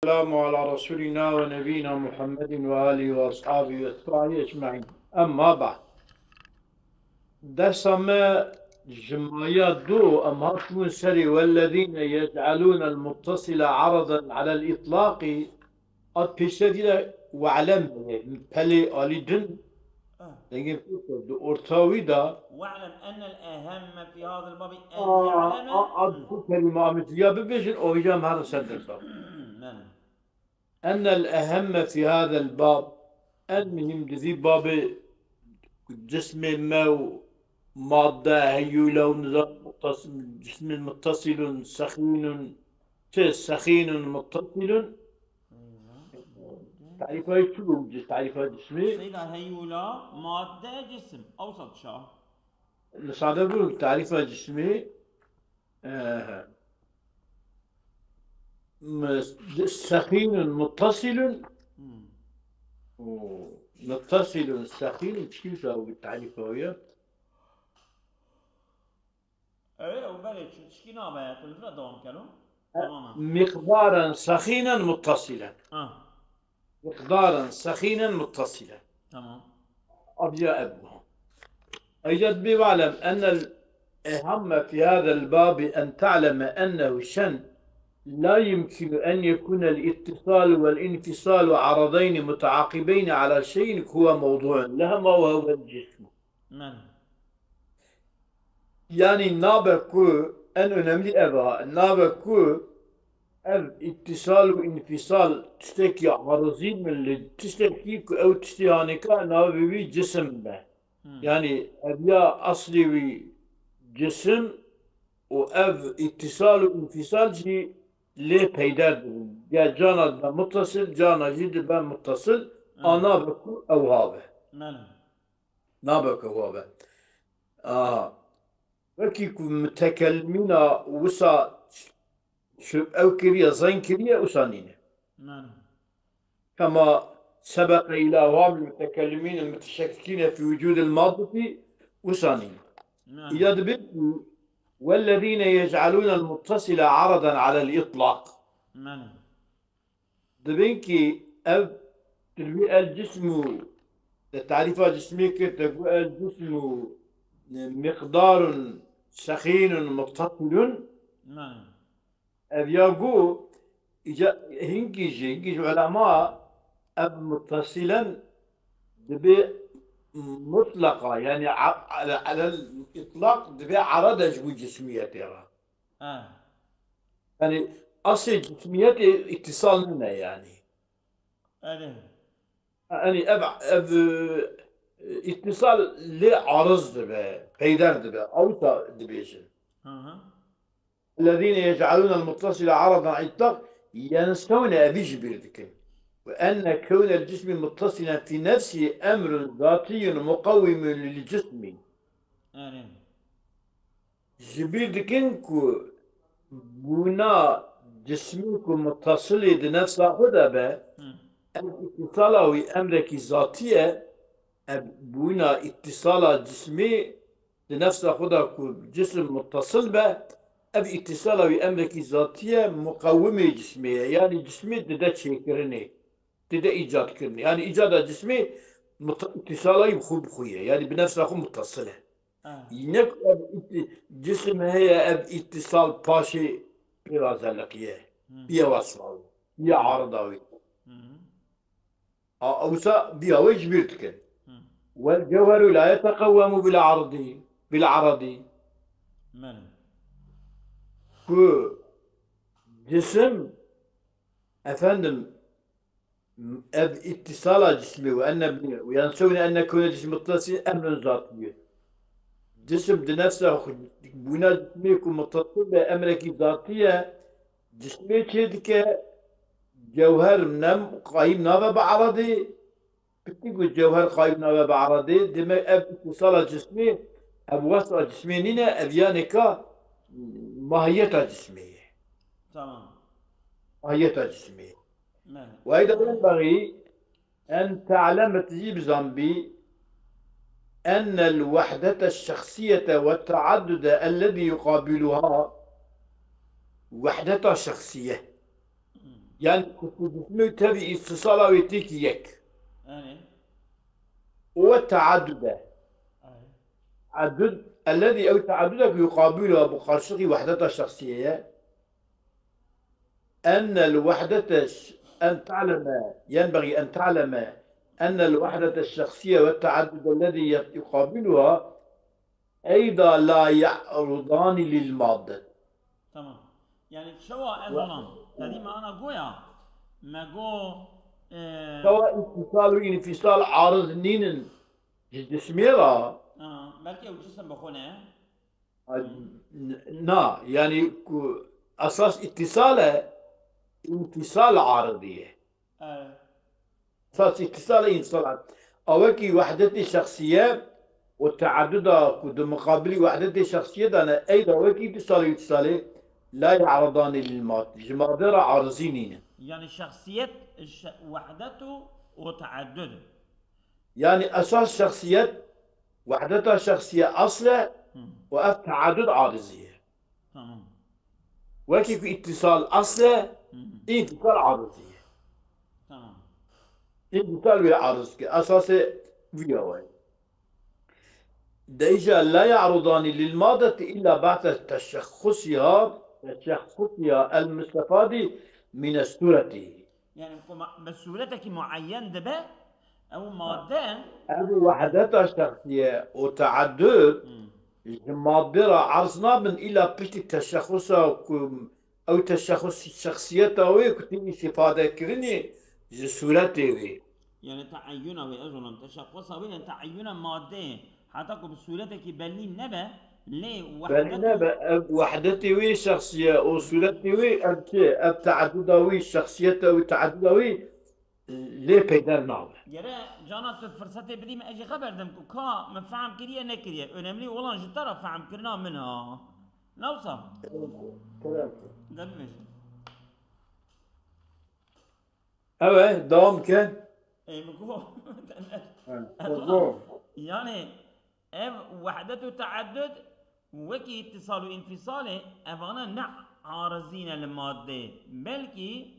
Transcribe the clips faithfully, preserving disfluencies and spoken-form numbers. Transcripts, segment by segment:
والسلام على رسولنا ونبينا محمد وآله وأصحابه وأتباعه أجمعين. أما بعد. Dersa me ji maya du em hatibûn serê والذين يجعلون المتصل عرضا على الإطلاق. At pêşerî de we'lem heye, pelê alî din. Ah. Dengê pêşer di orta wî de. واعلم أن الأهم في هذا الباب أن a, يعلم. A, a, du kelîme amîtiya bibêjin, o hîja em herin ser dersa. Belê. أن الأهم في هذا الباب, en muhîm di vî babê cismê me û madde, heyûle û nizam muttas-, cismin muttasilun, sexînun, çi sexînun muttasilun. Eyvah. Tarîfa çi bû? Tarîfa cismî. Seyda heyûla, madde, cisim. Ewsat şa. Li sade bû, tarîfa cismî. Ehe. Sexînun muttasilun. Hmm. Û muttasilun sexînun çi wisa wî tarîfa wî ye? Ew ê, ew belê, çi tişkî nabe, tu li vir dewam keno. Tamam. Miqdaran sexînen muttasilen. Ha. Miqdaran sexînen muttasilen. Tamam. Abiya ev buha. Eyda dibê واعلم أن الأهم في هذا الباب أن تعلم أنه şen لا يمكن أن يكون الاتصال والانفصال عرضين متعاقبين على شيء هو موضوع لهما وهو الجسم. Belê. Yanî nabe ku en önemli ev ha, nabe ku ev îtîsal û înfîsal tiştekî arizî bin li tiştekî ku ew tiştê hanêka navê wî cisim be. Hmm. Yanî ev ya eslê wî cisim û ev îtîsal û înfîsal jî lê peyder dibin. Ya cana dibe muttasil, cana jî dibe muttasil, Hmm. a nabe ku ew ha be. Belê. Nabe ku ew ha be. Aha. Wekî ku mutekellimîna wisa ş-, ş-, ew kiriye, zeng kiriye, wisa nîne. Belê. كما سبق إلى أوهام المتكلمين المتشككين في وجود المادة وسانين. Belê. Îda dibê ku والذين يجعلون المتصل عرضا على الإطلاق. Belê. Dibên ku ev tu dibî el cismu, te tarîfa cismê kir, te got el cismu miqdarun sexînun muttasilun. Belê. Ev ya got, îca-, hingî jî, hingî jî ulema ev muttasilen dibê mutlaqa, yanî a-, ele-, elel îtlaq dibê erede ji bo cismiyetê re. Ha. Yanî eslê cismiyetê îtîsal nîne yanî. Erê. Yanî ev, ev, e, îtîsal lê ariz dibe, peyder dibe, ewta dibêjin. Hı hı. الذين يجعلون المتصل عرضا على الإطلاق ينسون, evî ji bîr dikin. وأن كون الجسم متصلا في نفسه أمر ذاتي مقوم للجسم. Erê. Ji bîr dikin ku bûna cismê ku muttasilê di nefsa xwe de be, Hı. ev îtîsala wî emrekî zatî ye, ev bûna îtîsala cismê di nefsa xwe de ku cisim muttasil be, ev îtîsala wî emrekî zatî ye, muqewimê cismê ye. Yanî cismê dide çêkirinê, dide îcadkirinê. Yanî îcada cismê muta-, îtîsala wî bi xwe bi xwe ye. Yanî bi nefsa xwe muttasil e. Ha. Ne ku ev îtî-, cisim heye, ev îtîsal paşê pê re zeliqiye. Hı. Pê wesfa, pê erida wî. Hı hı. A, ewsa biya wê ji bîr dikin. Hı. والجوهر لا يتقوم بالعرض، بالعرض. Belê. Ku cisim, efendim, ev îtîsala cismê û enne bi-, û yansewne enne kewne cism muttasil emrun zatî ye. Cisim di nefsa xwe bûna cismê ku muttasil be emrekî zatî ye, cismê çê dike, cewher nem qayîm nabe bi eredê, pitî ku cewher qayîm nabe bi eredê, demek ev îtîsala cismê, ev wesfa cismê nîne, ev yanêka mahiyeta cismê ye. Tamam. Mahiyeta cismê ye. Belê. وأيضا ينبغي أن تعلم, tu jî bizanbî, أن الوحدة الشخصية والتعدد الذي يقابلها وحدة شخصية. Yani ku tu dixmê tevî îtisala wê têkî yek. Yani. O teaddud e. Ay. Teaddud, ellezî ew teaddudek yuqabiluha bi qarşılığı wehdeta şexsiye ye. Ennel wehdete ş-, en ta'leme, yenbagî en ta'leme, ennel wehdete şexsiye ve teaddud ellezî yet-, yuqabiluha eyda la ya'rudani lil madde. Tamam. Yani çawa ez olam? Tedî me ana goya. Me go e, Çawa îtisal û înfisal ariz nînin ji cismê ra? Ha, belki ew cisim bi xwe ne. N-, na, yani ku esas îtisal e, înfisal aridî ye. E, Esas îtisal e, înfisal aridî. Awekî wehdetê şexsiye û teadduda ku di muqabilî wehdetê şexsiye de ne, eyda wekî îtisal û înfisal ê la ye'ridani lil mad. Ji madde ra arizî nînin. Yani şexsiyet, şe, wehdet û, û teaddud. Yani esas şexsiyet, wehdeta şexsiye asl e Hı. û ev teaddud arizî ye. Tamam. Wekî ku îtisal asl e, Hı. înfisal arizî ye. Tamam. Înfisal wê ariz ke. Esasê vî ya we. Deyja la ye'rudani lil madeti illa ba'de teşexxusiha, teşexxusiha el mustefadi mine sureti. Yani ku ma- bi sûretekî muayyen dibe, ew madde Ev wehdeta şexsiye û teaddud Hmm. ji madde ra arz nabin, îla piştî teşexxusa ku ew teşexxus şexsiyeta wê ku tê îstifadekirinê ji sûretê wê. Yani teayyuna wê, ez olam teşexxusa wê, yani teayyuna madde, heta ku bi sûretekî belî nebe, lê Belî wehdet nebe, ev wehdetê wê şexsiye û sûretê wê, ev çi? Ev teadduda wî, şexsiyeta wî, teadduda wî lê peyder nabe. Gere cana tu firsetê bidî min, ez jî xeber dim ku ka min fehm kiriye nekiriye. Önemli olan ji te re fehmkirina min ha. Nawsa. Debibêjin. Ew e, dewam ke. Ê min ku He, Go. Yani ev wehdet û teaddud wekî îtisal û înfisalê evana ne arizî ne li maddê, belkî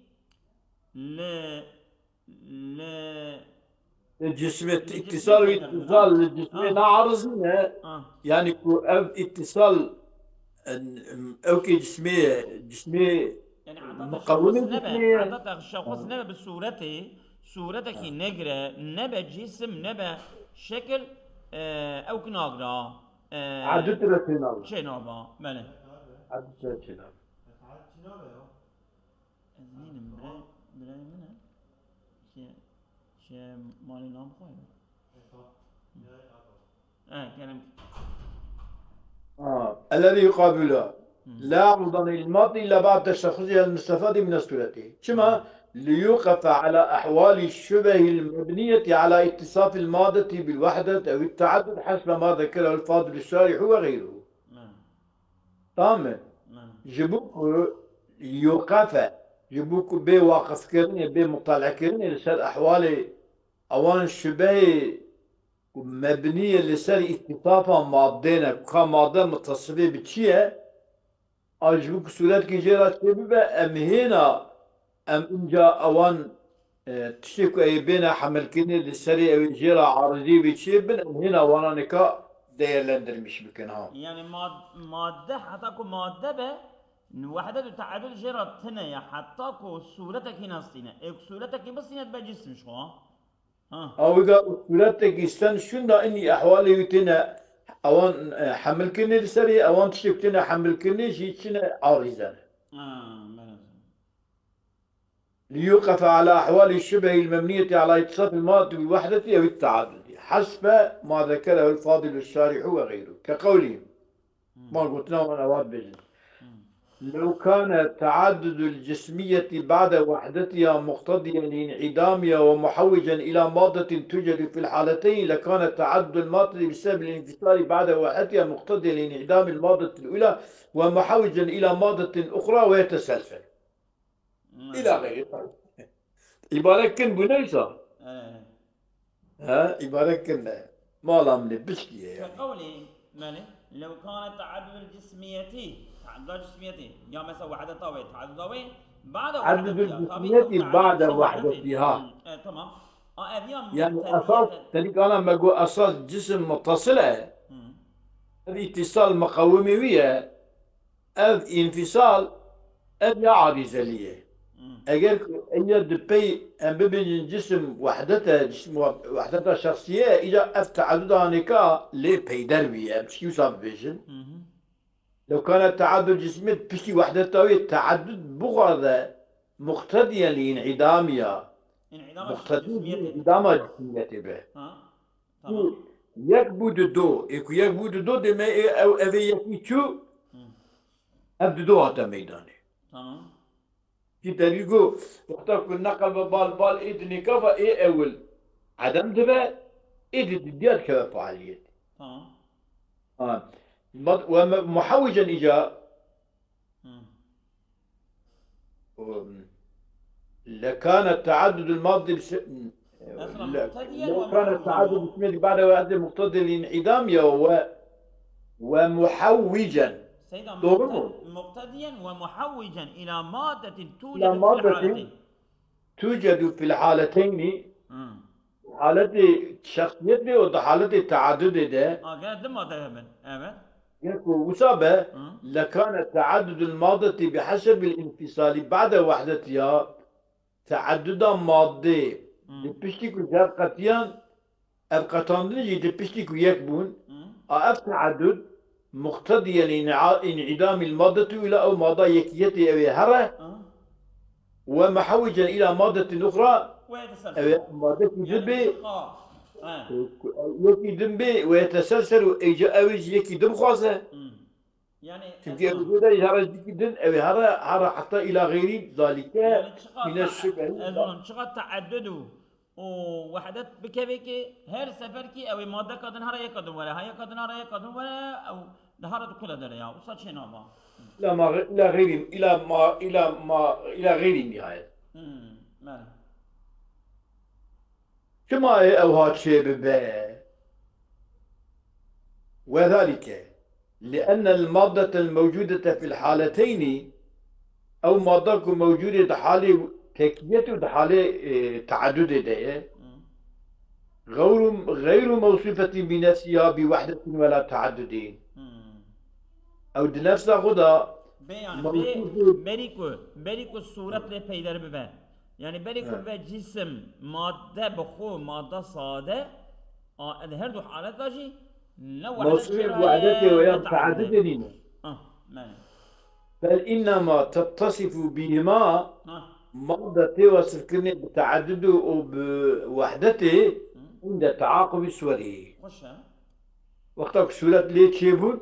li li Li cismê Li îtisal û cismê îtisal li cismê Ha. ne arizî ne. ah, Yani ku ev îtisal en- ew ki cismê ye, cismê yani heta Muqawimê teşexxus nebe, cismê ye. Heta teşexxus nebe bi sûretê, sûretekî negre, nebe cisim, nebe şekil, e, ew ki nagira. E, Adut re tênabe. Çênaba, belê. Adut re tênabe. Ez nînim, birayê, birayê min e. Şê, şê malê nam xwe ye. E, kerem. آه. الذي يقابلها لا يعرضان للماضي إلا بعد تشخصها المستفاد من الصورة. كما ليوقف على أحوال الشبه المبنية على اتصاف المادة بالوحدة أو التعدد حسب ما ذكره الفاضل الشارح وغيره. Min, Tamam mı? min. Ji bo ku yuqefe, ji bo ku bê waqifkirinê, bê mutalekirinê li ser ehwalê ewan şubeyê ku mebnî ye li ser îtîfafa madde ne, ka madde mutasifê bi çi ye, a ji bo ku sûretkî jê re çêbibe, em hêna, em inca ewan, e, tiştê ku ê bêne hemilkirinê li serê ew ê jê re arizî bê çêbin, em hêna wana nika değerlendirmiş bikin ha. Yani mad-, madde, heta ku madde be, wehdet û teadul jê re tune ye, heta ku sûretekî nestîne. Ê ku sûretekî bistîne dibe cisim ji xwe. Ha. Ew ga sûretekî sen şunda inî ehwalê wî têne, ewan, e, hemilkirinê li serê, ewan tiştê ku têne hemilkirinê jî çine arîze ne. Ha, belê. ليوقف على أحوال الشبه المبنية على اتصاف المادة بالوحدة أو التعدد حسب ما ذكره الفاضل الشارح وغيره كقولهم. Ma gotina wan ewa dibêjin. لو كان تعدد الجسمية بعد وحدتها مقتضيا لانعدامها ومحوجا إلى مادة توجد في الحالتين، لكان تعدد المادة بسبب الانفصال بعد وحدتها مقتضيا لانعدام المادة الأولى ومحوجا إلى مادة أخرى ويتسلسل. Hmm. إلى غيره. İbare kin bu neyse. Evet. Ha, ibare kin ne. Mala min ê bişkiye yani. كقولي مالي لو كان تعدد الجسمية، تعدد الجسمية، ya mesela wehdeta wê, teadduda wê Ba'de te'addudul cisimiyeti ba'de wehdetiha. E, tamam. A, ev ya yani esas, tenî kana me got esas cisim muttasil e. Ev îtîsal miqawimê wî ye. Ev înfîsal, ev ya arîzelî ye. Eger ku eya di pey em bibêjin cisim wehdet e, cisim wa-, wehdeta şexsî ye, îca ev teaddud anêka lê peyder bûye. Em çi wisa bibêjin? Lew kana teaddud cisimiyet piştî wehdeta wê teaddud bixwaze muqtediyen lî înîdamiya. Muqtedî lî înîdama cisimiyetê be. Ku yek bû dido. Ê ku yek bû dido dê me ê ew, ev ê yekî çû, ev dido hate meydanê. Tamam. Ki delîl got, wexta ku neqel ve bal, bal ê dinê kava ê ewil edem dibe, ê di didiya dikeve faaliyet. Tamam. Ha. Bad-, we me-, muhawicen îca. Lekane teaddudul maddi bi se-, le-, lekane teaddudul ismiyeti ba'de ve edde muqtedil in'idam ya ve, ve muhawicen. Doğru mu? Muqtediyen ve muhawicen ila maddetin tucedu fil haleteyn. Tucedu fil haleteyni. Haletê şexsiyetê û di haletê teaddudê de. Ha, gene di madde hebin. Evet. Ger ku wisa be, lekane teaddudul maddeti bi hesebil infisali ba'de wehdetiha. Teadduda maddê di piştî ku zer qetiyan, ev qetandin jî di piştî ku yek bûn, a ev teaddud muqtediyen in'a-, in'idamil maddeti ila ew madda yekiyetê ew ê here, we muhawicen ila maddetin uxra, ew ê maddekî din bê, yekî din bê, we yeteselser û êca ew ê jî yekî din bixwaze. Çimkî ew ê jî here jî din, ew ê here, here heta ila xeyrî zalîke, mîne şibehî. Ez zanim, çiqa teaddud û û wehdet bikeve ki her sefer ki ew ê madeka din here yeka din were, ha yeka din here yeka din were, ew di here di kule dere ya, wisa çê nava. Ila ma, ila xeyrî, ila ma, ila ma, ila xeyrî nihayet. Hmm, bele. Çima ê ewha çê bibe? Wezalike. Li'ennel maddetel mewcudetel fil haleteynî, ew madde ku mewcud e di halê tekiyet û di halê, e, teaddudê de ye. Geyru, geyru mewsufetin bi nefsiha bi wehdetin wela teaddudin. Ew di nefsa xwe de bê, yani, bê, berî ku, berî ku sûret lê peyder bibe. Yani berî ku ve cisim, madde bi xwe, madde sade, a, di her du haleta jî ne wehdet jê re ye, ne teaddud. Ah, bele. Bel innema tettesifu bihima, madde tê wesifkirinê bi teaddudê û bi wehdetê inde teaqubî suwerî. Xweş e. Wexta ku sûret lê çêbûn,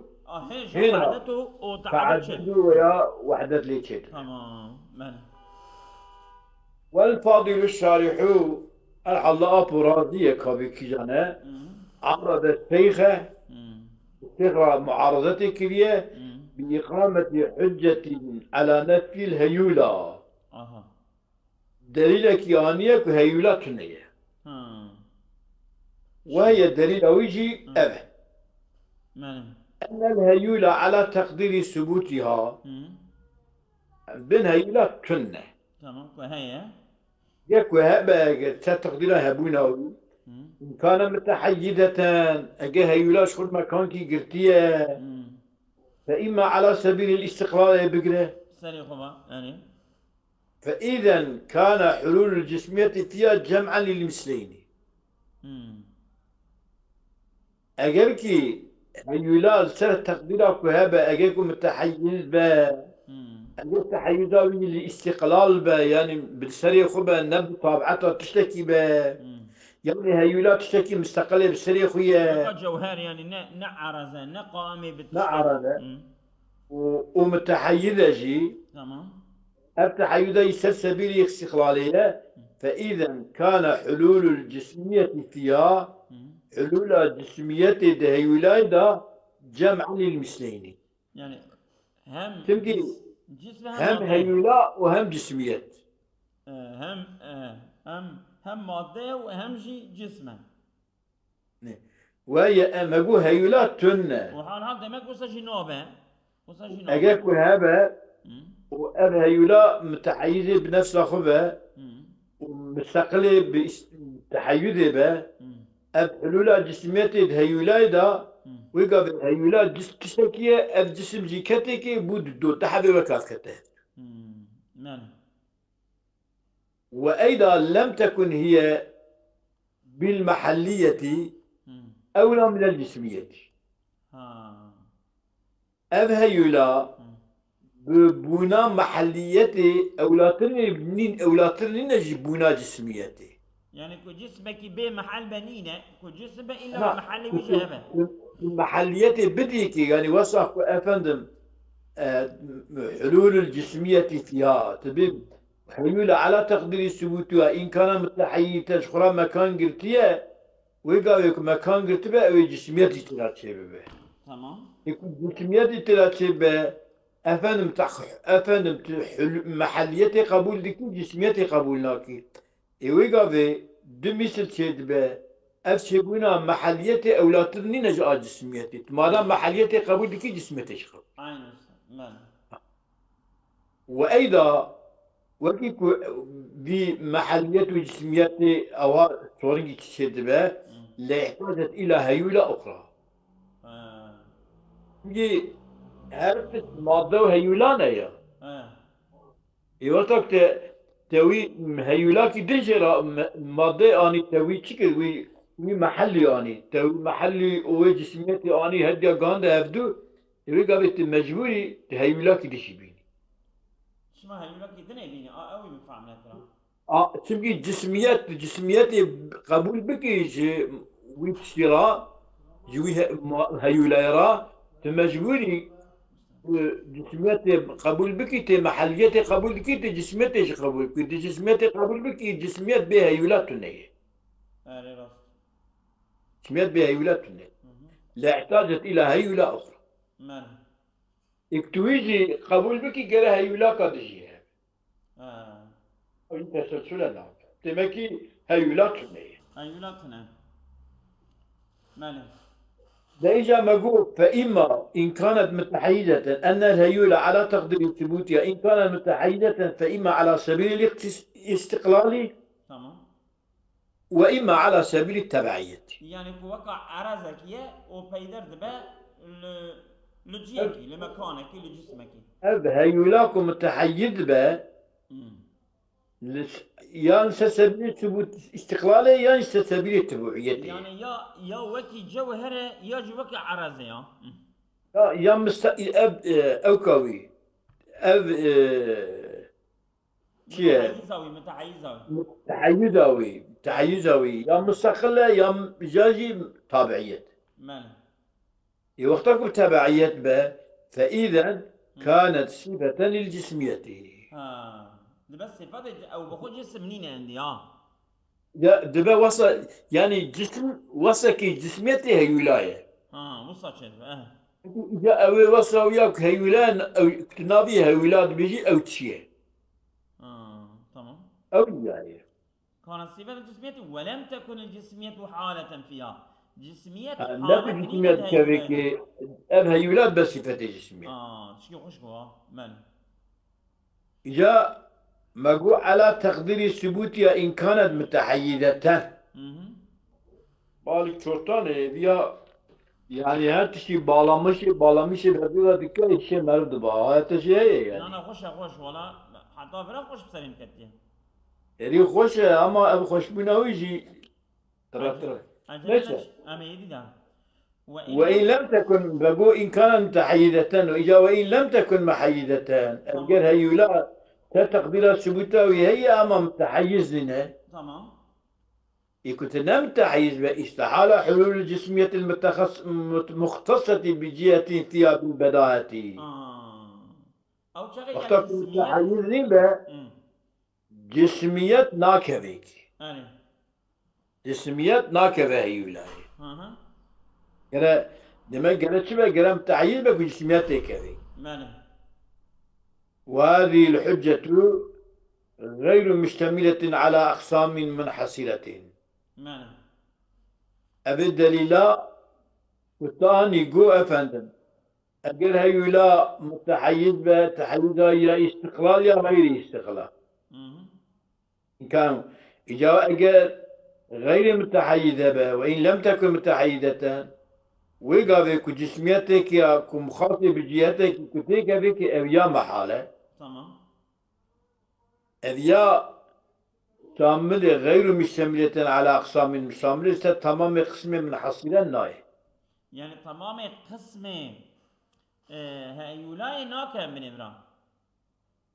hêna teaddud û teaddud çê. Teaddud û ya wehdet lê çêdibin. Tamam, bele. Wel fadilu şarihû, erhalla ap û razî ye kabî kîjan e. Arade şeyxe, şêx ra muarezetê kiriye, bi îqametî huccetin ala nefyil heyûla. Aha. Delîlekî aniye ku heyûla tune ye. Ha. Weye delîla wî jî ev e. Bele. Ennel heyûla ala teqdîrî subûtîha. Bin heyûla tune. Tamam, ku heye. Ye ku hebe, eger ser teqdîra hebûna wî. Îmkane muteheyideten, ege heyûla ji xwe mekankî girtiye. Fe îma ala sebîlîl îstiqlalê bigire. Serê xwe ba, yani. Fe îzen kana hulûlul cismiyetî fiya cem'en lil misleyni. Hmm. Eger kî heyûla li ser teqdîra ku hebe, eger ku muteheyyiz be, hmm, eger teheyuza wî li îstiqlal be, yani bi serê xwe be, ne bi tabieta tiştekî be, hmm, yani heyûla tiştekî misteqilê bi serê xwe ye. Weka cewher, yani ne, ne araze, ne qaimê bi tiştekî. Ne araze. Hmm. Û, û muteheyyiz e jî. Tamam. Ev teheyuda yî ser sebîlî îstiqlalê ye. Fe îzen kana hulûlul cismiyetî fiya, hulûla cismiyetê di heyûlayê de cem'en lil misleynî. Yani hem cis-, cism hem madde. Çimkî hem heyûla û hem cismiyet. E, hem, e, hem, hem madde ye û hem jî cism e. Ne. Weye em hegu heyûla tune. Û hal hal demek wisa jî nabe. Wisa jî nabe. Eger ku hebe, hı, û ev heyûla miteheyizê bi nefsa xwe be Hmm. û misteqilê bi îs- teheyyuzê be, Hmm. ev hulûla cismiyetê di heyûlayê de Hmm. wê gavê heyûla cis- tiştekî ye, ev cisim jî ketekê bû di do, ti hebê weka dikete. Hmm. Yani. وإذا لم تكن هي بالمحلية Hmm. أولى من الجسمية. Ha. Ev heyûla Hmm. bi bûna mehelliyetê ewlatir nîn, ewlatir nîne ji bûna cismiyetê. Yani ku cismekî bê mehel be nîne, ku cisim be illa Ha, mehellê wî jî hebe. Mehelliyetê bidî ki, yani wesa ku efendim, e, hulûlul cismiyetî fiha, tu bê heyûla ala teqdîrî subûtî ya, îmkana muteheyî te ji xwe re mekan girtiye, wê gavê ku mekan girtibe, ew ê cismiyet jî tê re çêbibe. Tamam. Ê ku cismiyet jî tê re çêbe, efendim, tex- efendim, tu hul- mehelliyetê qebûl dikî, cismiyetê qebûl nakî. Ê wê gavê du mîsil çêdibe, ev çêbûna mehelliyetê ewlatir nîne ji a cismiyetê. Tu madem mehelliyetê qebûl dikî, cismiyetê jî qebûl. Aynen. Bele. Ve eyda, wekî ku vî mehelliyet û cismiyetê ewa soringî çi çêdibe, Hmm. lê ihtacet îla heyûla uxra. Ha. Çünkü her tişt madde û heyûla ne ya. Ha. Ê wexta ku te, te wî heyûlakî din jê re me- madde anî, te wî çi kir? Wî, wî mehellî anî. Te wî mehellî û wê cismiyetê anî hediya gihande hevdu, ê wê gavê tu mecbûrî tu heyûlakî din jî bînî. Şima heyûlakî din ê bînî, a, ew ê min fehm nekira. A, çimkî cismiyet, cismiyetê qebûl bikî ji wî tiştî re, ji wî he- ma- heyûleyê re, tu mecbûrî, e, cismiyetê qebûl bikî, tê mehelliyetê qebûl dikî, tê cismiyetê jî qebûl bikî. Tê cismiyetê qebûl bikî, cismiyet bê heyûla tune ye. Erê rast. Cismiyet bê heyûla tune. Hı hı. La ihtacet îla heyûla uxra. Mele. Ê ku tu wî jî qebûl bikî, gere heyûlaka dijî hebe. Ha. Ew jî teselsule nabe. Demek ki heyûla tune ye. Heyûla tune. Belê. De îca me got, fe îma in kanet muteheyizeten, ennel heyûla ala teqdîrî subûtî ya, in kanet muteheyizeten fe îma ala sebîlî îstiqlalî. Tamam. Ve îma ala sebîlî tebeiyetî. Yani ku weka erazek ye, o peyder dibe li, li ciyekî, li mekanekî, li cismekî. Ev heyûla ku muteheyiz be, Hmm. li s- yan ser sebîlî subût îstiqlalê, yan ser sebîlî tebuiyetê. Yani ya, ya wekî cewher e, ya jî wekî eraz e ya. Hmm. Ya, ya mista- ev, e, ewka wî. Ev, e, Çi ye? Muteheyyiza wî, muteheyyiza wî. Teheyyiza wî, teheyyiza wî. Ya mustaqil e, ya m- ya jî tabiiyet. Belê. Ê wexta ku tebeiyet be, fe îzen Hı. kanet sifeten lil cismiyetî. Ha. Dibe sifetê ci- ew bi xwe cisim nîne endî, ha. Ya dibe wesa, yani cisim, wesakî cismiyetê heyûla ye. Ha, wisa çêdibe, eh. Ya ew ê wesa wî ya ku heyûla ye, ew tu navî heyûla dibêjî, ew çi ye? Ha, tamam. Ew yani. Kana sifet cismiyeti ve lem tekun cismiyetu haleten fiha. Cismiyet Ha, ne haleti bu nîne cismiyet de kevê heyûla ye. Ki ev heyûla be sifetê cismiyet. Aa, tişkî xweş bû ha. Belê. Ya me got ala teqdîrî subûtî ya in kanet muteheyyizeten. Hı hı. Malik Çortanê viya, yani her tiştî bağlamışı, bağlamışı verdiği dikkat işe merdiba. Hayata şey yani. Na, na, xweş e, xweş, wala. Heta vira xweş bi serê min ketiye. Erî xweş e, ama ev xweşbûna wî jî tira tira. Neyse. Em ê dî de. Ve in lem tekun, ve got in kanet muteheyyizeten, ve îca ve in lem tekun muheyyizeten. Ev Tamam. ger heyûla te teqdîra subûta wî heye, ama muteheyyiz nîne. Tamam. Ê ku tu ne muteheyyiz be, îstihala hulûl cismiyetil mutehes- mut- muxteseti bi cihetin fiya bil bedaheti. Aa. Ew çaxê Wexta ya ku cismiyet muteheyyiz nîn be, Hı. cismiyet nakeve ki. Erê. Cismiyet nakeve heyûlayê. Hı hı. Gere, demek gere çi be? Gere muteheyyiz be ku cismiyet tê keve. Belê. Ve hâzihil huccetu gayru muştemiletin ala aqsamin munhasiretin. Belê. Ev ê delîla ku tu anî got efendim, Eger heyula muteheyyiz be, teheyuza ya istiqlal ya xeyrî istiqlal. Kan, îca eger xeyrî muteheyyize be, ve in lem tekun muteheyyizeten, wê gavê ku cismiyetek ya ku muxasê bi cihetek ku têkevê ki ev ya mehale. Tamam. Ev ya şamilê xeyru muştemileten ala aqsamin, şamilê ser tamamê qismê minhasile nayê. Yani tamamê qismê, e, heyulayê nake binêvran.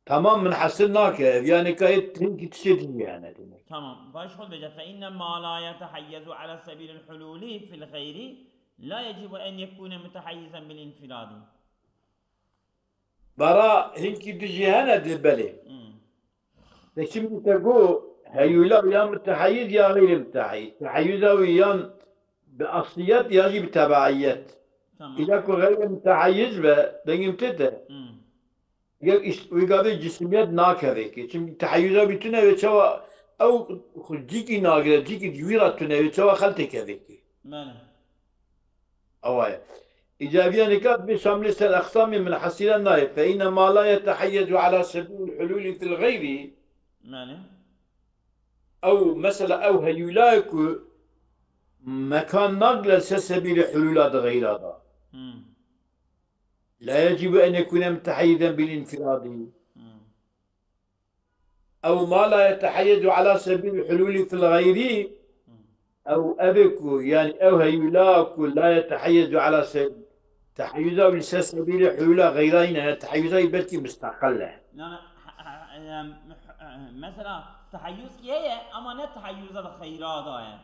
Tamam minhasil nake. Ev yani kayet hinkî tiştê din yani demek. Tamam. Baş xwe bêje. Fe inne ma la yeteheyyezu ala sebilil hululi fil xeyri la yecibu en yekune muteheyyizen bil infiradi. Bara hinkî dijî hene di belê. Hmm. De şimdi te go heyula ya muteheyyiz ya xeyrî muteheyyiz. Teheyuza wî yan bi asliyet ya jî bi tebaiyet. Tamam. Îca ku xeyrî muteheyyiz be, dengê min tê te. Hmm. Gel îş-, wî gavê cisimiyet nakeve ki. Çünkü teheyuza wî tune wê çawa ew xwe cîkî nagire, cîkî ji wî re tune wê çawa xeltê keve ki. Bele. Ewa ye. Îcabiya nikat bi şamilê ser aqsamê minhasile nayê. Fe inne ma la yeteheyyezu ala sebilil hululi fil xeyri. Bele. Ew mesela ew heyula ye ku mekan nagire ser sebilê hulula di xeyra da. Hmm. La yecibu en yekune muteheyyizen bil infiradi. Hmm. Ew ma la yeteheyyezu ala sebilil hululi fil xeyri. Hmm. Ew ev e ku, yani ew heyula ku la yeteheyyezu ala se-, teheyyuza wî li ser sebilê hulula xeyra yine, teheyyuza wî belkî mustaqil e. Yani, he-, he-, em, he-, mesela teheyyuz ki heye ama ne teheyyuza da xeyra da ye.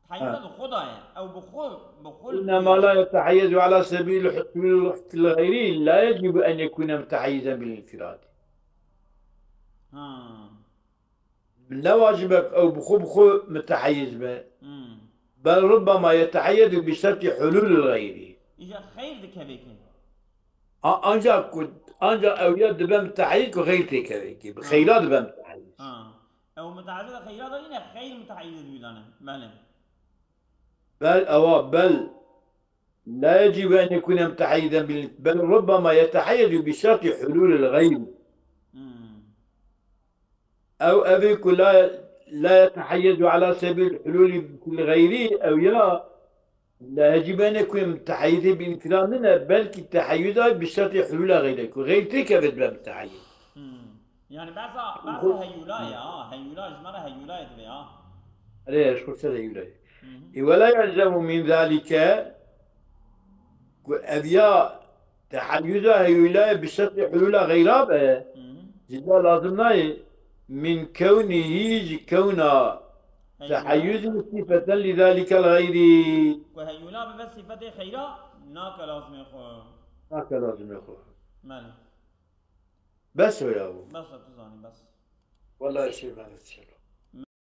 Teheyyuza Ha. da xwe da ye. Ew bi xwe, bi xwe li İnne ma la yeteheyyezu ala sebilil hululi fil xeyri la yecibu en yekune muteheyyizen bil infiradi. Ha. Ne wacib e ew bi xwe bi xwe muteheyyiz be. Hmm. Bel rubbema yeteheyyezu bi şertî hululil xeyrî. Îja xeyr dikeve ki. A-, ancak ku, ancak ew ya dibe muteheyyiz ku xeyr têkeve ki. Bi Ha. xeyra dibe muteheyyiz. Ha. Ew muteheyyiz xeyra da yine xeyr muteheyyiz dibîlane. Bele. Bel ewa bel. La yecibu en yekune muteheyyizen bil, bel rubbema yeteheyyezu bi şertî hululil xeyr. Hmm. Ew evê ku la, la yeteheyyezu ala sebil hululil xeyri, ew ya la yecibu en yekune muteheyyizen bil infirad nine, belkî teheyyuza bi şertî hulula xeyre ku xeyr têkeve dibe muteheyyiz. Hmm. Yani besa, besa heyula ya, ha. Heyula, ji me re heyula ye divê, ha. Erê, ji xwe ser heyula ye. Hı hı. E, ve la yelzemu min zalike, ku ev ya teheyyuza heyula ye bi şertî hulula xeyra be, Hı hı. Ji da lazim nayê, min kewnî ji kewna Heyula. Teheyyuz sifeten li zalikel xeyri. Ku heyula bibe sifetê xeyra, nake lazimê xwe. Nake lazimê xwe. Belê. Bes o ya bu. Bes e, tu zanî, bes. Vallahi şey ben